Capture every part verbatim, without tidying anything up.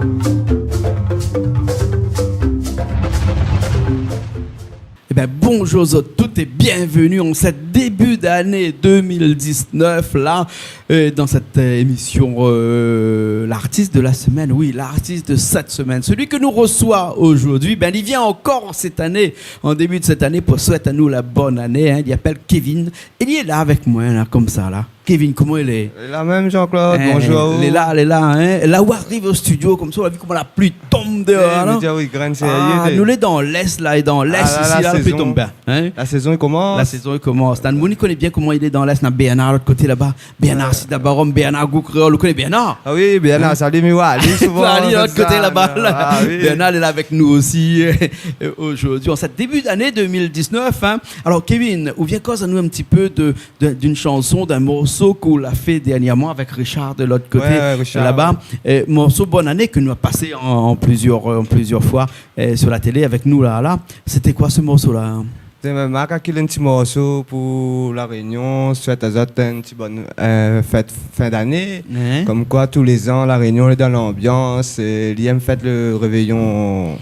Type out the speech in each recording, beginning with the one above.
Eh ben, bonjour à toutes et bienvenue en cette début d'année deux mille dix-neuf, là, euh, dans cette, euh, émission, euh, l'artiste de la semaine. Oui, l'artiste de cette semaine. Celui que nous reçoit aujourd'hui, ben, il vient encore cette année, en début de cette année, pour souhaiter à nous la bonne année, hein. Il s'appelle Kevin. É li lé la avèk moin, la, konmsa, la. Kevin, koman i lé ? Lé la mèm, Jean-Claude, bonjour. Lé la, lé la, hein. La ou ariv o studio konmsa, ou la vi koman la pli i tonm déor, la. Eh, mi di aou, oui, grin sérié, ah, té. Nou lé dan lès, la, é dan lès, isi, la, la pli i tonm pa, hein. La sézon i komans. La sézon i komans. Tann moun i koné bien koman i lé dan lès, na Bernard, lot koté laba. Bernard Sidabarom, Bernard Gou Kréol, ou koné Bernard ? Ah oui, Bernard, salut, mi oi ali souvan, lot koté laba, la. Ah oui. Bernard lé la avèk nou osi, euh, aujourd'hui, en cette début d'année deux mille dix-neuf, hein. Alors, Kevin, ou vien koz anou in ti pé de, de, d'une chanson, d'un morso k'ou la fé dernièrman avèk Richard de lot koté laba. Ouais, ouais, Richard, ouais. Euh, morso Bonne Année ke nou la pasé an, an plizièr, euh, an plizièr foi, euh, sur la télé avèk nou, la, la. Sété koi se morso-la ? Té, ma, ma kalkil in ti morso pou La Rényon, souèt azot in ti bone, euh, fèt fin d'ané. Ouais. Konm koi, tou lé zan, La Rényon lé dan lanbians, euh, li èm fèt le révéyon,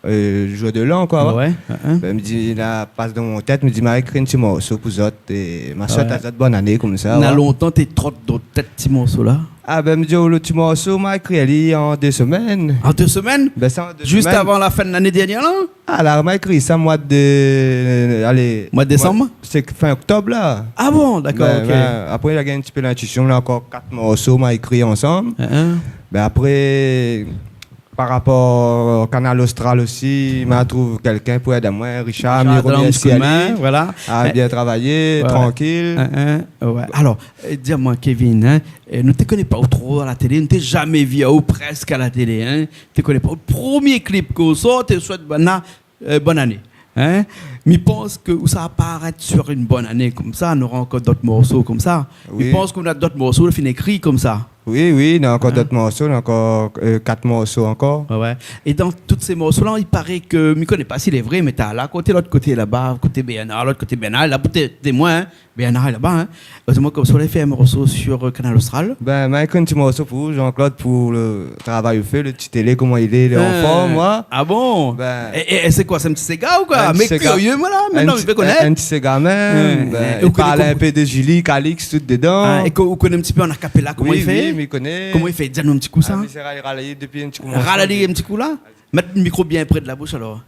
euh, jour de l'an, koi, ouais. Ouais, ouais. Ben, mi di, la pas dan mon tèt, mi di, ma ékri in ti morso pou zot, é ma souèt azot bonn ané konmsa, ouais. Na lontan té trot dan out tèt ti morso-la ? Ah ben, mi di aou, lo ti morso, ma ékri ali an dé semèn. An dé semèn ? Ben, sa, an dé semèn. Zis avan la fin de l'ané dernièr, la ? Ah, la, ma ékri sa moi de, alé, moi de désanm ? Moi, sé fin oktob, la. Ah bon, dakor, ok. Ben, ben, apré, la gingn in ti pé lintuision, la, ankor kat morso ma ékri ansanm. Hein, hein. Ben, apré, par rapor Kanal Austral osi, ma trouv kèlkin pou èd amoin, Richard, mi romèrsi ali. Richard, donn in ti kou d'min, voilà. Ah, bien travayé, trankil. Hein, hein, ouais. Alor, euh, di amoin, Kevin, hein, euh, nou té koné pa ou tro a la télé, nou té zamé vi aou prèsk a la télé, hein. Té koné pa ou. Promié klip ke ou sort, té souèt banna, euh, bonn ané, hein. Mi pans ke ou sa aparèt sur une bonne année konmsa, nora ankor dot morso konmsa. Oui. Mi pans ke ou na dot morso la fine ékri konmsa. Oui, oui, na ankor dot morso, na ankor, euh, kat morso ankor. Ouais, ouais. É dan tout sé morso-la, i paré ke, mi koné pa si lé vré, mé ta la koté, lot koté laba, koté Bernard, lot koté Bernard, la pou té-, témoin, hein. Bernard lé laba, hein. Érzèzman ke ou la fé in morso sur, euh, Kanal Austral. Ben, ma ékri in ti morso pou ou, Jean-Claude, pou le travay ou fé, le ti télé, koman i lé, lé an form, ouais. Ah bon ? Ben. É, é, é sé koi, sé in ti séga ou koi ? Mé kirié, moin, la, mintnan, mi vé koné. In ti séga mèm, ben, i parl in pé de Julie, Calix, tout dedan. Ah, é ke ou koné in ti pé an a cappella, koman i fé ? Oui, oui, mi koné. Koman i fé ? Di anou in ti kou sa. Ah, mi sé ral-, ralé dopi in ti kou. Ralé in ti kou, la. Mèt le mikro bien pré de la boush, alor.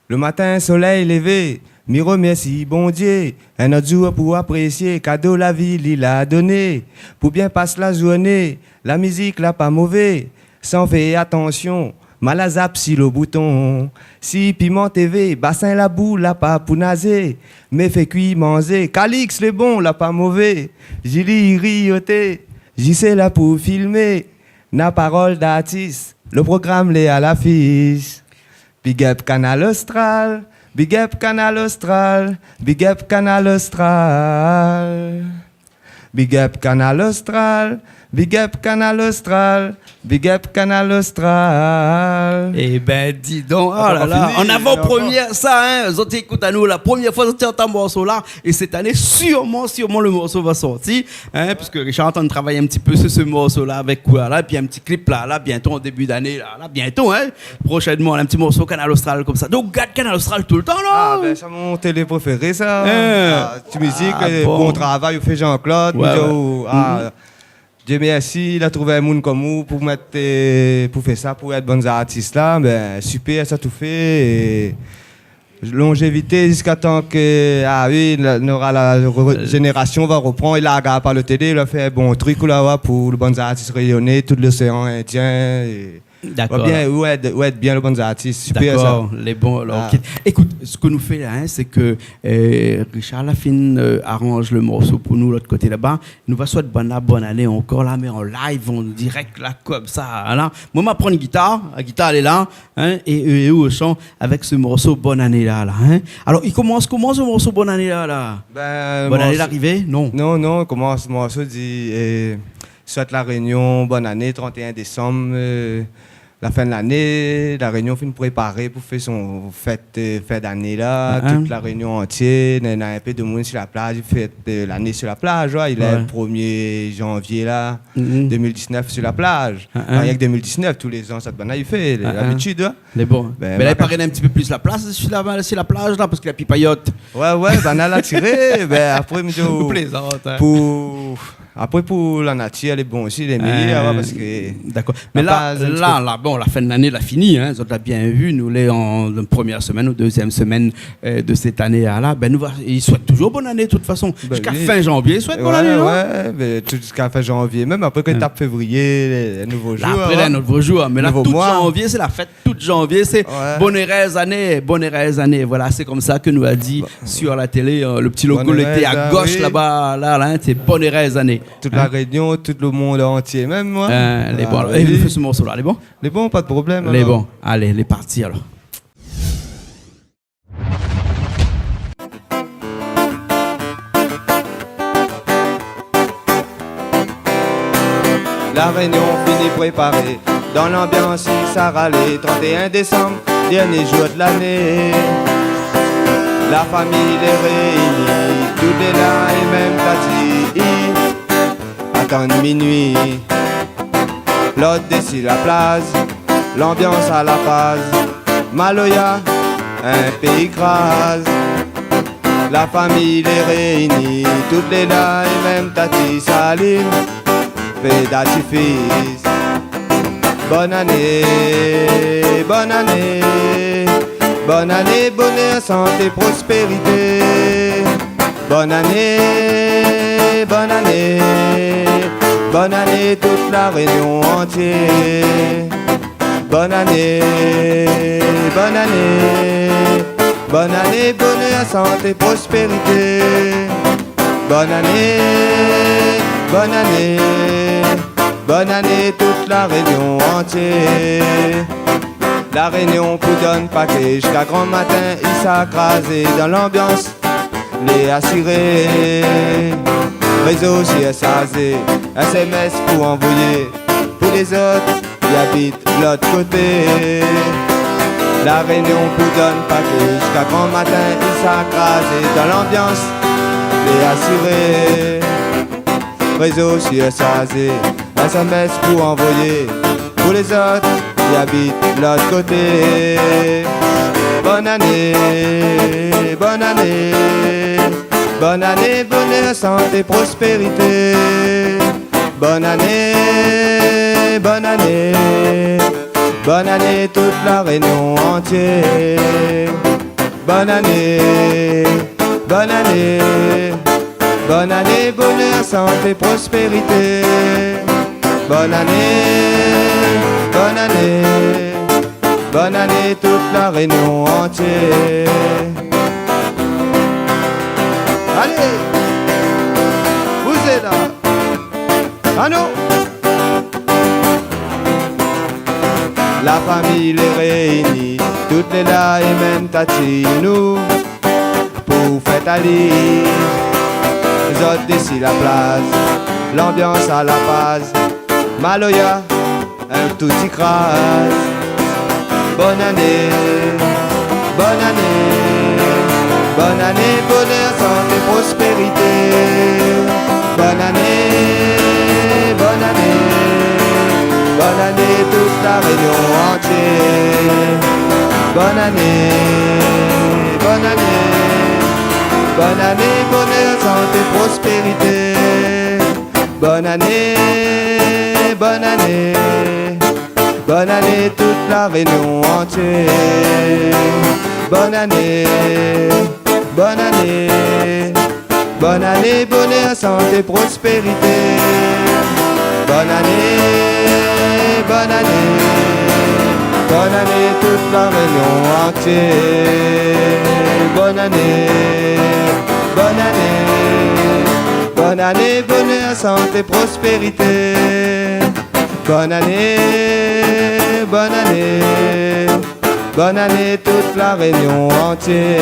Le matin, solèy lévé, mi romèrsi Bondié, in not zour pou aprésié kado la vi li la doné. Pou bien pas la zourné, la mizik la pa mové, san fé atansion, ma la zap si lo bouton. Si Piment T V, Bassin Labou la pa pou nazé, mé fé kui manzé, Calix lé bon, la pa mové, Julie i ri oté, J C la pou filmé, na parol d'artis, lo program lé a lafish. Big up Kanal Austral, big up Kanal Austral, big up Kanal Austral. Big up Kanal Austral, big up Kanal Austral, big up Kanal Austral. Eh ben, dis donc, oh là là, en avant-première, ça, hein, zot i ékout anou la premièr foi, zot i antann morso-la, é sèt ané, sirman, sirman, le morso va sortir, hein, puisque Richard est en train de travailler un petit peu sur ce morceau-là avec Koulala, et puis un petit clip là, là, bientôt en début d'année, là, là, bientôt, hein, prochainement, un petit morceau Kanal Austral comme ça. Donc, gard Kanal Austral tout le temps, là. Ah, ben, sa mon télé préféré, sa. Hein. Ah, ti mizik, ah, bon travay ou fé, Jean-Claude. Ouais, ouais. Dieu merci, la trouv in moun konm ou pou mèt, euh, pou fé sa, pou èd bann zartis la. Ben, super, sa ou fé. É longévité ziska tan ke, ah oui, la, nora la re-, zénérasion va repran, i larg pa lo télé, la fé bon trik, ou la, ouais, pou lo bann zartis rényoné, tout loséan Indien, é Dakor. Bien, ou èd, ou èd bien lo bann zartis, super sa. Dakor, lé bon, alor, ah. Ok. Ékout, sak nou fé la, hein, sé ke, euh, Richard la fine, euh, aranz le morso pou nou, lot koté laba. Nou va souèt banna bonn ané ankor la, mé an live, an dirèk la, konmsa, la. Moin, ma pran in gitar, la gitar lé la, hein, é, é, é ou o shan avèk se morso Bonne Année la, la, hein. Alor, i komans koman se morso Bonne Année la, la ? Ben, Bonne Année morso la arivé ? Non. Non, non, komans morso di, euh, souèt La Rényon bonn ané, trant é in désanm, euh, La fin de lané, La Rényon fine préparé pou fé son fèt, euh, fin d'ané la. Ah, ah. Tout La Rényon antié, néna, néna in pé de moun si la plaz, i fèt, euh, lané si la plaz, ouais. I lé, ouais, promié janvié la, mhm, deux mille dix-neuf si la plaz. Ah, ah. Anfin, rienk deux mille dix-neuf, tou lé zan, sa bann-la i fé, lé, ah, ah, labitid, hein. Lé bon. Bin, mé la, i paré in ti pé plis la plaz si la, si la plaz la, parske la pi payot. Ouais, ouais, bann-la la tiré, bin, apré, mi di, nou plézant, hein, pou, apré, pou la natir, lé bon osi, lé méyèr, euh, ouais, parske, dakor. Mé la, la plaz, in ti pé, la, bon, la fin de lané la fini, hein, zot la bien vi, nou lé an, an promièr semèn ou dézièm semèn, euh, de sèt ané la, bin, nou va, i souèt touzour bone ané, de tout fason. Bin oui. Ziska fin janvié, i souèt bone ané, non ? Ouais, ouais, bin, tout ziska fin janvié, mèm apré, kan i tap févrié, lé, lé nouvo zour, hein. Apré, lé nouvo zour, mé la, tout janvié, sé la fèt. Tout janvié, sé, ouais, bone érèz ané, bone érèz ané. Voilà, sé konmsa ke nou la di, bon, sur la télé, euh, le ti logo lété a gosh, oui, laba, la, la, hein, sé bone érèz ané. Tout La Rényon, tout le mond antié, mèm, hein. Hein, lé bon. Ah, oui. É nou fé se morso-la, lé bon ? Lé bon, pa de problèm, alor. Lé bon. Alé, lé parti, alor. La Rényon fini préparé, dan lanbians i sa ralé, trant é in désanm, dèrnié zour de lané. La fami lé réini, tout lé la é mèm tati i atann minui. Lord dési la plaz, lanbians a la paz, maloya, in pé i kraz. La fami lé réini, tout lé la é mèm tati i alim fé d'artifis. Bone ané, bone ané, bone ané, bonèr, santé, prospérité. Bone ané, bone ané, bone ané tout La Rényon antié. Bone ané, bone ané, bone ané, bonèr, santé, prospérité. Bone ané, bone ané, bone ané tout La Rényon antié. La Rényon pou donn paké, ziska gran matin i sa krazé dan lanbians. Lé asiré, rézo sirsazé, S M S pou anvoyé pou lézot i abit lot koté. La Rényon pou donn paké, ziska gran matin i sa krazé dan lanbians. Lé asiré, rézo sirsazé, S M S pou anvoyé pou lézot i abit lot koté. Bone ané, bone ané, bone ané, bonèr, santé, prospérité. Bone ané, bone ané, bone ané tout La Rényon antié. Bone ané, bone ané, bone ané, bonèr, santé, prospérité. Bone ané, bone ané, bone ané tout La Rényon antié. Alé, bouzé la. Anon. La fami lé réini, tout lé la é mèm tati nou pou fèt ali. Zot dési la plaz, lanbians a la paz, maloya, in tout i kraz. Bone ané, bone ané, bone ané, bonèr, santé, prospérité. Bone ané, bone ané, bone ané tout La Rényon antié. Bone ané, bone ané, bone ané, bonèr, santé, prospérité. Bone ané, bone ané, bone ané tout La Rényon antié. Bone ané, bone ané, bone ané, bonèr, santé, prospérité. Bone ané, bone ané, bone ané tout La Rényon antié. Bone ané, bone ané, bone ané, bonèr, santé, prospérité. Bone ané, bone ané, bone ané tout La Rényon antié.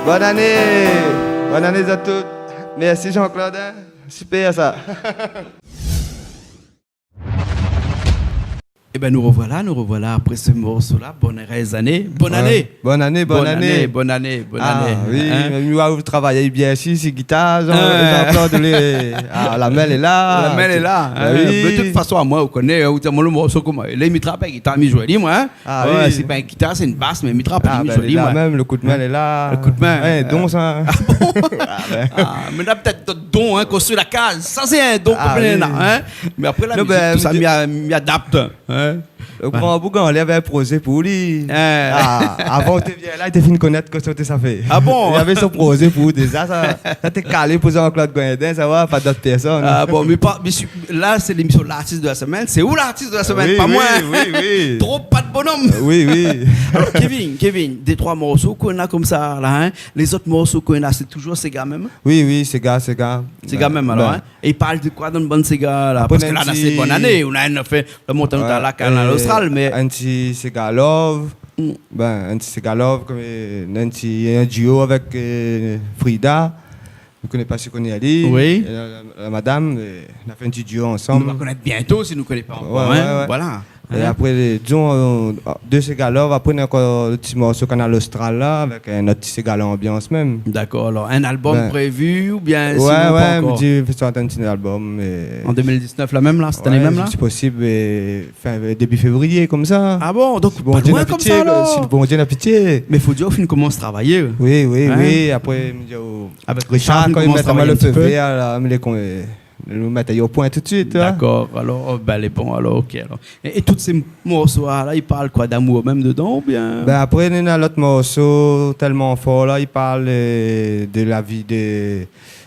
Bone ané, bone ané zot tout. Mèrsi Jean-Claude, hein. Super sa. Ében, nou rovoila, nou rovoila apré se morso-la. Bone érèz ané. Bone ané. Bone ané, bone ané. Bone ané, bone ané, bone ané. Ah oui, mé mi oi ou travay bien si, si gitar, Jean, Jean-Claude, li, ah, la min lé la. La min lé la, hein. Mé de tout fason, amoin, ou koné, ou di amoin lo morso koman lé, mi trap in gitar, mi zoué ali, moin, hein. Ah oui. Sé pa in gitar, sé in bas, mé mi trap ali, mi zoué ali, moin. Ah ben, la mèm, lo koudmin lé la. Lo koudmin. Ouais, don sa. Ah bon ? Ah ben. Ah, mé na pétèt dot don, hein, konstrui la kaz. Sa sé in don konplémantèr, hein. Mé apré la mizik, tout sa, mi a-, mi adapt, hein. Lo gran boug anlèr lavé in prozé pou li. Ah, avan ou té vien la, li té fine konèt kosa ou té sa fé. Ah bon ? Li lavé son prozé pou ou déza, sa, sa té kalé pou Jean-Claude Goindin, sa va, pa dot pèrsone. Ah bon, mé pa, mé si, la, sé lémisyon L'artiste de la semaine. Sé ou l'artiste de la semaine, pa moin. Oui, oui, oui. Tro pa de bonom. Oui, oui. Alor, Kevin, Kevin, dé troi morso k'ou néna konmsa la, hein. Lézot morso k'ou néna, sé toujour séga mèm ? Oui, oui, séga, séga. Séga mèm, alor, hein. É i parl de koi dann bann séga la ? Parske la, sé bone ané, ou la fé la montagn, la Kanal Austral, mé in ti séga love. Ben, in ti séga love, konm, euh, in ti, in duo avèk, euh, Frida. Ou koné pa si ou koné ali. Oui. La, la, la madam, euh, nou la fé in ti duo ansanm. Nou va konèt bientô si nou koné pa ankor, hein. Ouais, ouais. Voilà. É apré, dizon, euh, dé séga love, apré, néna ankor lo ti morso Kanal Austral la, avèk in ot ti séga lanbians mèm. Dakor, alor, in albom prévi oubien sinon pa ankor ? Ouais, ouais, mi di, fé sort in ti albom, euh, an deux mille dix-neuf la mèm la, sèt ané mèm la ? Ouais, si posib, euh, fin, euh, début février, konmsa. Ah bon, donk pa loin konmsa, alor. Si Bondié na pitié. Mé fo dir ou fine komans travay. Oui, oui, oui, apré, mi di, oh, Avèk Richard, kan li mèt amoin lo fé vèr la, mi lé kon, euh, nou mèt ali o poin tout suit, hein. Dakor, alor, oh, ben, lé bon, alor, OK, alor. É, é tout sé morso la, i parl koi, d'amour mèm dedan, oubien ? Ben, apré, néna lot morso tèlman for la, i parl, euh, de la vi de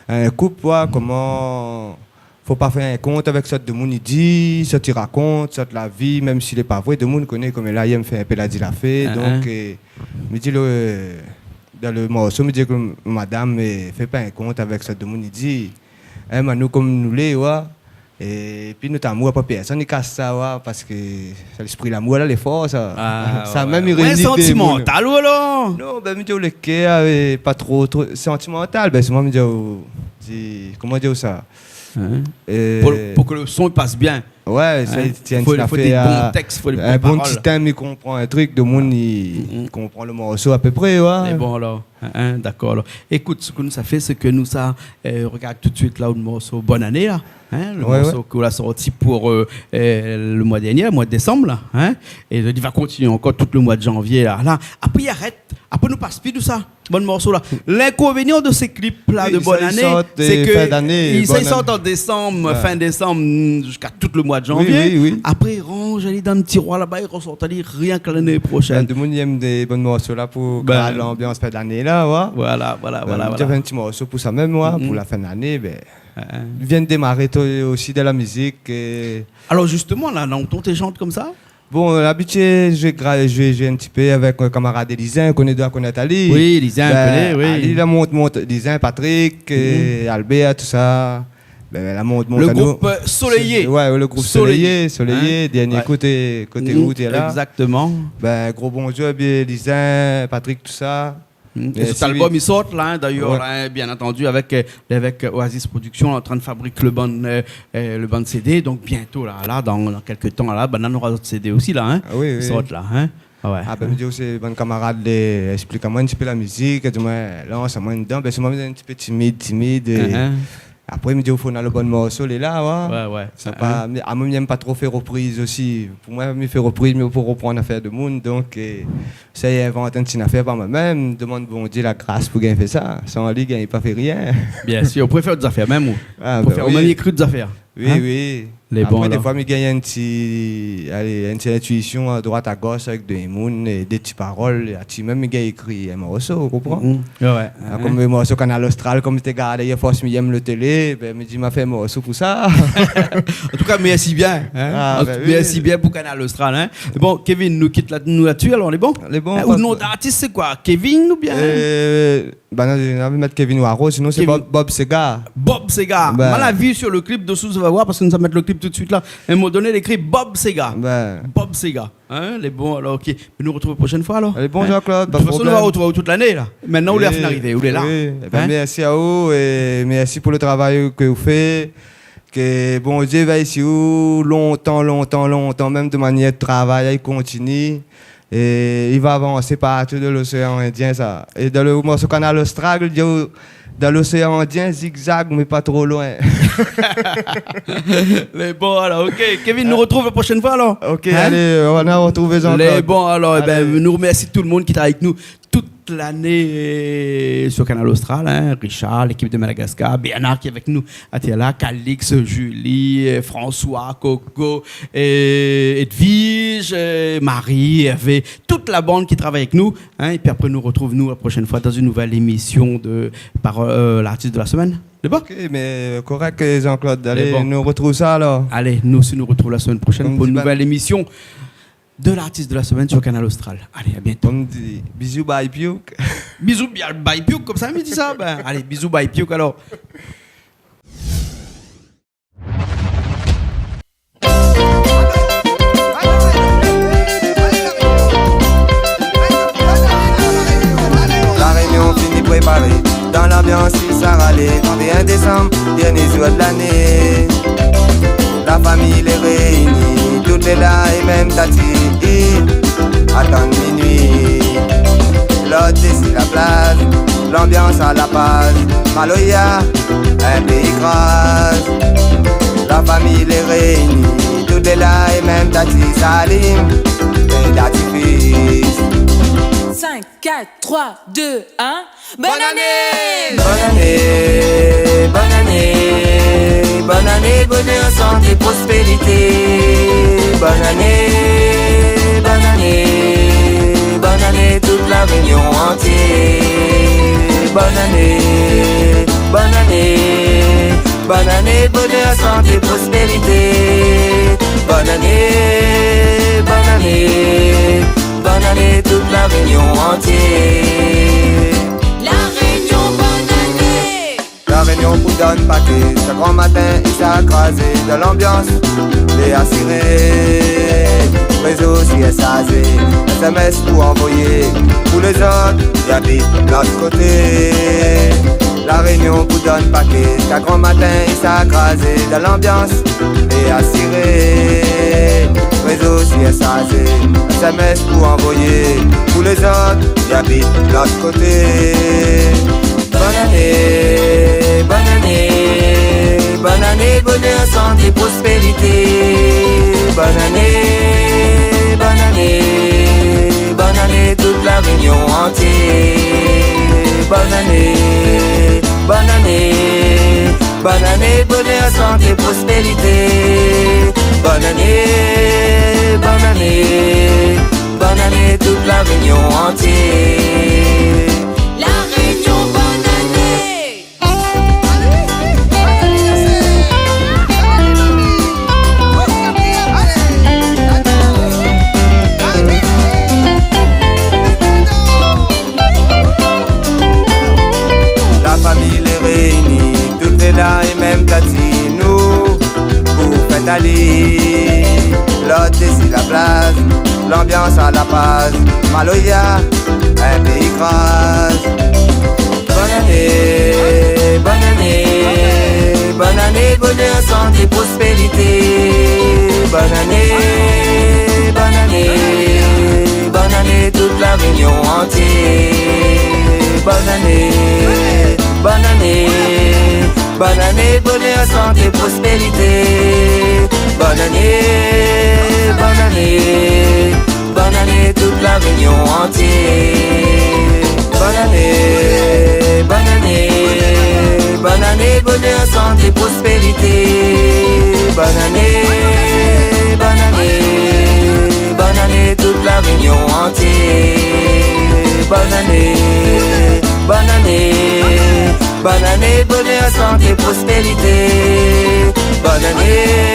in koup, koi, koman fo pa fé in kont avèk sak demoun i di, sak i rakont, sak la vi, mèm si lé pa vré, demoun koné koman la, i èm fé in pé la di la fé, donk, euh, mi di lo, euh, dan lo morso, mi di ke madam, euh, fé pa in kont avèk sak demoun i di. Hein, mé nou konm nou lé, ouais. Épi nout amour, pa pèrsone i kas sa, ouais, parske sa, léspri lamour la, lé for, sa. Ah, sa mèm, i réini dé moun. Santimantal ou alor ? Non, ben, mi di, lo kèr, euh, pa tro, tro santimantal. Ben, sé moin, mi di, oh, di, koman dir sa ? Hein ? Euh, pou, pou ke lo son i pas bien. Ouais, sa, i tien, fo, fo dé bon tèks, fo dé bon parol. In bon ti tèm, i konpran in trik, demoun i konpran lo morso apépré, ouais. Lé bon, alor. Hein, hein, dakor, alor. Ékout, sak nou sa fé, sé ke nou sa, euh, rogard tout suit la, out morso Bone ané la, hein, lo morso k'ou la sorti pou, euh, euh, lo moi dèrnié, lo moi désanm la, hein. É li va kontinié ankor tout lo moi janvié la. La, apré, i arèt, apré, nou pas pi dousa. Bann morso la. L'inconvénient de ces clips la de Bone ané, sé ke i sort an désanm, fin désanm, ziska tout lo moi janvié. Oui, oui, oui. Apré, i ranz ali dan tiroir laba, i rosort ali rienk lané proshèn. Ben, demoun i èm dé bann morso la pou kréé lanbians fin d'ané la, ouais. Voilà, voilà, voilà. Ben, mi fé in ti morso pou sa mèm, ouais, pou la fin d'ané, ben, mi vien démaré osi dan la mizik, euh. Alor, zistoman, la, lontan ou té shant konmsa ? Bon, labitié, zoué gra-, zoué, zoué in ti pé avèk, euh, kamarad Élisin, ou koné, doi konèt ali. Oui, Élisin, ou koné, oui. Ali la mont, mont, Élisin, Patrick, euh, Albert, tousa. Ben, la mont, mont anou. Lo group, euh, Soleil. Ouais, lo group Soleil. Soleil, Soleil, hein ? Dernié koté, koté ou té la. Exactement. Ben, gro bonzour, bien, Élisin, Patrick, tousa. Hmm. É si, sèt albom i sort la, hein, d'ayèr, la, hein, bien antandi, avèk, euh, avèk Oasis Production, antrin fabrik lo bann, euh, euh, lo bann CD. Donk, bientô la, la, dan, dan kèk tan la, ben, nora lot CD osi la, hein, i sort la, hein. Ah oui, oui. Ah ouais. Ah ben, mi di, sé bann kamarad, lé, èksplik amoin in ti pé la mizik, di amoin, lans amoin dedan, ben, sé moin, mi lé in ti pé timid, timid, é Apré, mi di, o fon, na lo bann morso lé la, ouais. Ouais, ouais. Sa pa, mé, ah, moin, mi èm pa tro fé ropriz osi. Pou moin, mi fé ropriz, mi pou roprann afèr demoun. Donk, euh, sa, mi invant in ti nafèr par moin mèm, demann Bondié la gras pou gingn fé sa. San li, gingn pa fé rien. Bien sir, ou préfèr out zafèr mèm, ou ? Ah, ben oui. Ou préfèr ou mèm ékri out zafèr. Oui, oui. Lé bon, alor. Apré, défoi, mi gingn in ti, alé, in ti intuision a droit, a gosh, avèk dé moun, é dé ti parol, é a ti mèm, mi gingn ékri in morso, ou konpran ? Mhm. Ouais, ouais. Ah, konm lo morso Kanal Austral, konm mi té gard ayèr, fors mi èm lo télé, ben, mi di, ma fé in morso pou sa. An tou ka, mèrsi bien, hein. Ah, ben oui. Mèrsi bien pou Kanal Austral, hein. Bon, Kevin, nou kit la, nou la dsi, alor, lé bon ? Lé bon, hein, pa... Out non d'artis, sé koi ? Kevin oubien ? Euh, Bann-la, an mèt Kevin Waro, sinon sé Kevin. Bob, Bob Séga. Bob Séga. Ben. Moin la vi sir lo klip dosou, sa va voir, parske nou sa mèt lo klip tout suit la. A in moman doné, lé ékri Bob Séga. Ben. Bob Séga. Hein, lé bon, alor, OK. Nou rotrouv proshèn foi, alor. Lé bon, Jean-Claude, pa de problèm. Hein ? De tout fason, nou va rotrouv tout lané, la. Mintnan, ou lé la fin arivé, ou lé la. Oui, oui. Hein ? Ében, mèrsi aou é mèrsi pou lo travay ke ou fé. Ke Bondié vèy si ou lontan, lontan, lontan, mèm de manièr travay, i kontinié. É i va avansé partou dan loséan Indien, sa. É dan lo morso Kanal Austral, li di, dan loséan Indien, zigzag, mé pa tro loin. Mé bon, alor, OK. Kevin, nou retrouv la proshèn foi, alor. OK, alé, nou retrouv Jean-Claude. Lé bon, alor, ébin, nou remèrsi tout le moun ki travay avèk nou tout lané, euh, sur Kanal Austral, hein, Richard, l'ékip de Madagascar, Bernard ki lé avèk nou, Athéla, Calix, Julie, euh, François, Coco, euh, Edwige, euh, Marie, Hervé, tout la bann ki travay avèk nou, hein, épi apré nou retrouv nou la proshèn foi dan in nouvèl émision de par, euh, l'artiste de la semaine. Lé bon ? OK, mé korèk, Jean-Claude. Alé, nou retrouv sa alor. Alé, nou osi nou retrouv la semèn proshèn pou in nouvèl émision de l'artiste de la semaine sur Kanal Austral. Alé, à bientôt. Konm di, bizou, bye, piouk. Bizou, bye, bye, piouk, konmsa mi di sa. Bin, alé, bizou, bye, piouk, alor. La Rényon fini préparé, dan lanbians i sa ralé, trant é in désanm, dèrnié zour de lané. La fami lé réini, tout lé la é mèm tati i atann minui. Lot dési la plaz, lanbians a la paz, maloya, in péi kraz. La fami lé réini, tout lé la é mèm tati i alim fé d'artifis. Cinq, quatre, trois, deux, un. Bonn ané ! Bonn ané, bonn ané, bonn ané, bonèr, santé, prospérité. Bonn ané, bonn ané, bonn ané, tout La Rényon antié. Bonn ané, bonn ané, bonn ané, bonèr, santé, prospérité. Bonn ané, bonn ané, bonn ané, tout La Rényon antié. La Rényon, bonn ané ! La Rényon pou donn paké, sa gran matin i sa krazé, dan lanbians lé asiré. Rézo si lé sazé, S M S pou anvoyé pou lézot i abit lot koté. La Rényon pou donn paké, sa gran matin i sa krazé, dan lanbians lé asiré. Rézo si lé sazé, S M S pou anvoyé pou lézot i abit lot koté. Bonn ané, bonn ané, bonn ané, bonèr, santé, prospérité. Bonn ané, bonn ané, bonn ané, tout La Rényon antié. Bonn ané, bonn ané, bonn ané, bonèr, santé, prospérité. Bonn ané, bonn ané, bonn ané, tout La Rényon antié. La Rényon, bonn ané ! La fami lé réini, tout lé la é mèm tati nou pou fèt ali. Lot dési la plaz, lanbians a la paz, maloya, in péi kraz. Bonn ané, bonn ané, bonn ané, bonèr, santé, prospérité. Bonn ané, bonn ané, bonn ané, tout La Rényon antié. Bonn ané, bonn ané, bonn ané, bonèr, santé, prospérité. Bonn ané, bonn ané, bonn ané, tout La Rényon antié. Bonn ané, bonn ané, bonn ané, bonèr, santé, prospérité. Bonn ané, bonn ané, bonn ané, tout La Rényon antié. Bonn ané, bonn ané, bonn ané, bonèr, santé, prospérité. Bonn ané,